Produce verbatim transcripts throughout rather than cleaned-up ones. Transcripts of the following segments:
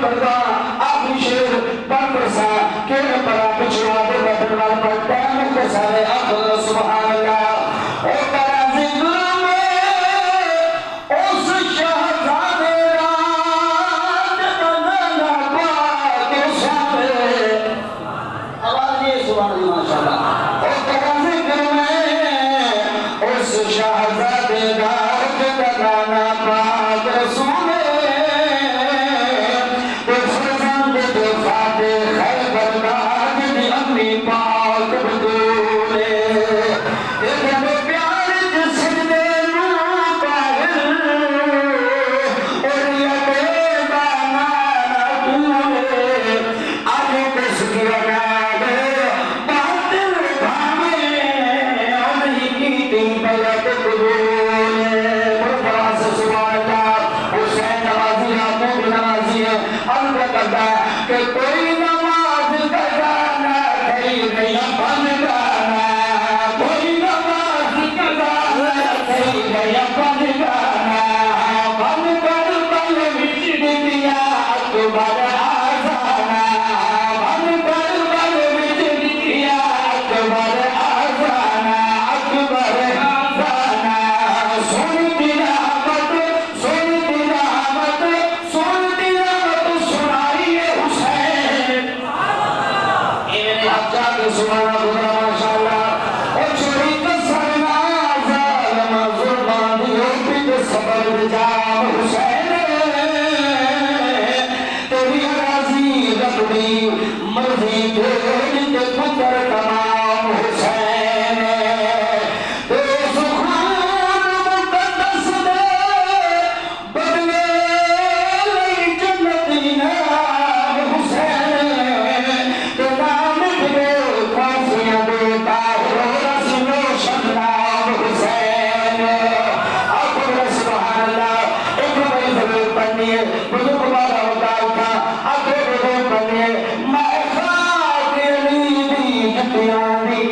پڑھدا، آخری شعر پڑھ پڑھساں، کیڑھے پرا پچھوں آدھے بیٹھن وال، پر ٹائم مختصر ہے۔ آکھو سبحان اللہ۔ او تیرا ذکر میں اس شہزادے دا، جدا نانا پاک سامے۔ آواز نہیں ہے، سبحان اللہ، ماشاءاللہ۔ او تیرا ذکر میں اس شہزادے دا، جدا نانا پاک سامے۔ تے فرزند تے فاتح خیبر دا، جدی امی پاک بتول اے۔ تے جیندے پیار اچ سجدے نوں طاہر، او ریت دا نانا طول اے۔ اڄ کس کیا نال باطل بھاویں، انہی کیتی بیعت قبول۔ بڑے طرح سے سبحان اللہ، حسین نوازی، یعقوب نوازی ہے، عرض کردا ہے کہ کوئی نماز قضا نہ تھئی، گئی بند گانا، کوئی نماز قضا نہ تھئی، گئی بند گانا، بند کر بل وچ ݙتیا اکبر آزانا، بند کر بل وچ ݙتیا اکبر آزانا، اکبر آزانا۔ سݨ تلاوت، سݨ تلاوت، سݨ تلاوت سݨائی اے حسین۔ ایویں ہتھ چا کے سبحان اللہ، ماشاءاللہ۔ او چھوڑی قصر نہ ظالم ظلماں دی، او پت سبر جام حسین۔ تیری راضی رکھدی مرضی تیری تے پتر تمام حسین۔ تے اس خون مقدس دے بدلے لئی جنت انعام حسین۔ تے نام لکھ دے کوفیاں دے طاہر رس نوش انعام حسین۔ آکھو سبحان اللہ۔ ایک بڑی ضرورت پڑنی ہے، بزرگ والا ہوتا اٹھا، اگے بزرگ بنے، میں خاک علی دی جتیاں دی۔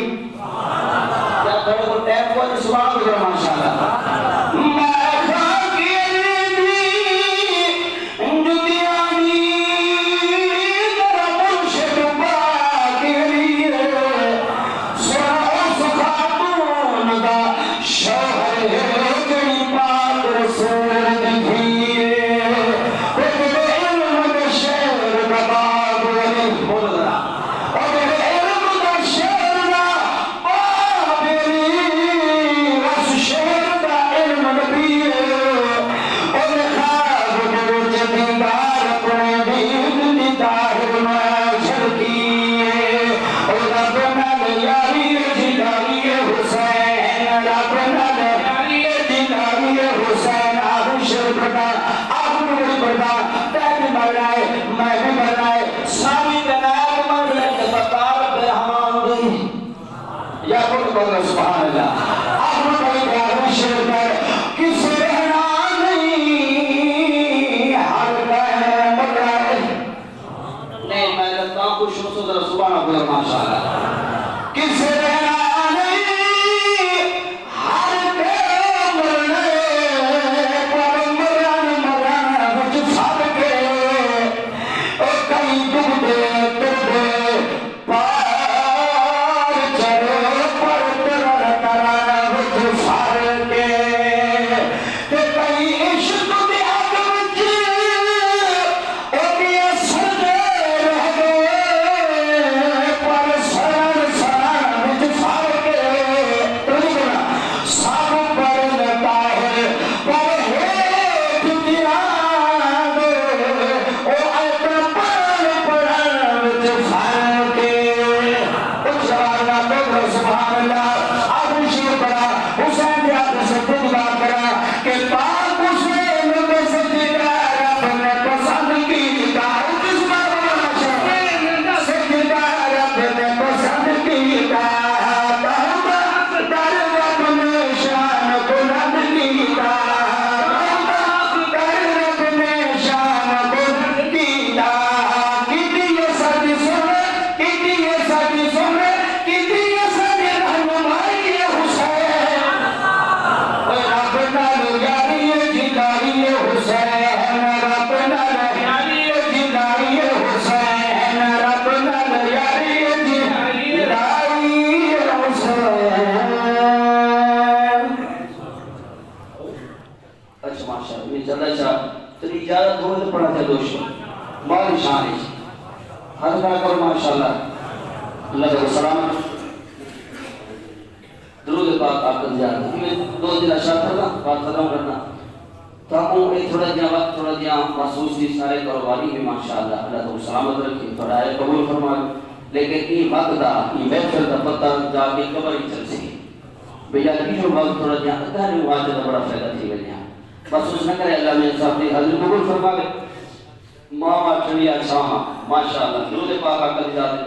یا تھوڑے کو ٹائم کو سبحان اللہ، ماشاءاللہ۔ میں خاک علی دی جتیاں دی، میرا مرشد پاک علی ہے۔ سݨ اس خاتون دا شوہر ہے، جیڑھی پاک رسول دی دھی ہے۔ او جیڑھے علم دے شہر دا باب علی، بول ذرا۔ او جیڑھے علم دے شہر دا باب علی، اس شہر دا علم نبی ہے۔ اوندے خواب دے وچ دیدار اپݨے دید دی طاہر نال جھلکی اے۔ او رب نال یاری اے جدائی اے حسین، رب نال یاری اے جدائی اے حسین۔ آہو شیر پڑھدا، آہو نبی پڑھدا، تیں وی مرݨا اے، میں وی مرݨا اے، ساری کائنات مرݨی اے، تے بتا رب رحمان دی۔ یا خود بولو سبحان اللہ۔ اپنا بھائی پیارے شیر پر کسے رہنا نہیں، ہر کائے مرنا ہے۔ نہیں، میں لگتا ہوں خوش ہوں، سو ذرا سبحان اللہ، ماشاءاللہ۔ کسے رہنا نہیں، ہر کائے مرنا ہے، پر مرن مرن وچ سب کے، او کئی ڈبدے تردے، پار چڑھ پر ترن ترن وچ فرق اے۔ تے کئی عشق دی اگ وچ اوندے سڑدے رہ ڳئے، پر سڑن سڑن وچ دوشی، مالی شان اچ۔ ہر طرح کرو ماشاءاللہ۔ اللہ تعالیٰ سلامت۔ درود پاک آقا زیارت۔ میں دو تین اشعار پڑھنا، بات ختم کرنا۔ تہاکوں اے تھوڑا جیہاں وقت، تھوڑا جیہاں محسوس تھی، سارے کاروباری بھی ماشاءاللہ، اللہ تعالیٰ سلامت رکھے، تہاڈا اے قبول فرمائے۔ لیکن ایں وقت دا، ایں محفل دا پتہ جا کے قبر ہی چلسی۔ بھئی یار، ایہو وقت تھوڑا جیہاں ادھا ݙینہوں آ تے بڑا فائدہ تھی ونڄے۔ بس اس نہ کرے، اللہ میاں صاحب دی حاضری قبول فرماوے۔ ماواں ٹھنڈیاں چھاواں، ماشاءاللہ، درود پاک آقا دی ذات۔